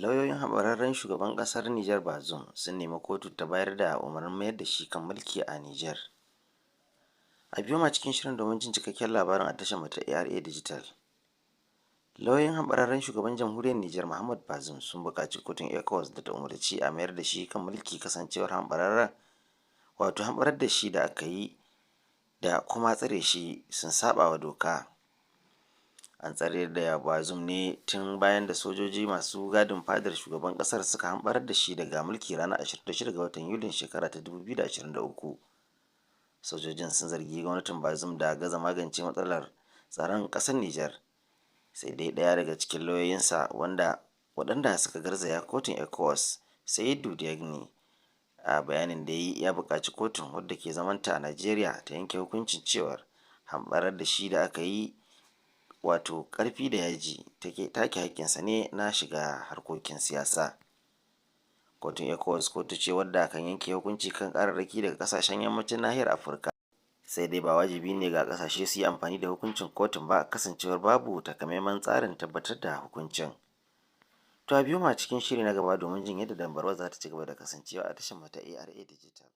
Lauyoyin hambararren shugaban ƙasar Nijar Bazoum sun nemi kotu ta bayar da umarnin mayar da shi kan mulki a Nijar. A biyo ma cikin shirin domin jin cikakken labarin a tashar mu ta ARA Digital. Lauyoyin hambararren shugaban jamhuriyar Nijar Muhammad Bazoum sun buƙaci kotun ECOWAS da ta umarci a mayar da shi kan mulki, kasancewar hambararren, wato hambarar da shi da aka yi da kuma tsare shi, sun saba wa doka. An tsare da Bazoum ne tun bayan da sojoji masu gadin fadar shugaban kasar suka hambarar da shi daga mulki ranar 26 ga watan Yulin shekara ta 2023. Sojojin sun zargi gwamnatin Bazoum da gaza magance matsalar tsaron kasar Nijar. Sai dai ɗaya daga cikin lauyoyinsa wanda waɗanda suka garzaya kotun ECOWAS, Saidu Diagne, a bayanin da yi ya buƙaci kotun wadda ke zamanta a Najeriya ta yanke hukuncin cewar hambarar da shi da aka yi, wato ƙarfi da yaji, take take haƙƙinsa ne na shiga harkokin siyasa. Kotun ECOWAS kotu ce wadda kan yanke hukunci kan ƙararraki daga ƙasashen yammacin nahiyar Afirka. Sai dai ba wajibi ne ga ƙasashe su yi amfani da hukuncin kotun ba, kasancewar babu takamaiman tsarin tabbatar da hukuncin. To, a biyo ma cikin shiri na gaba domin jin yadda dambarwar za ta ci gaba da kasancewa a tashar mu ta ARA Digital.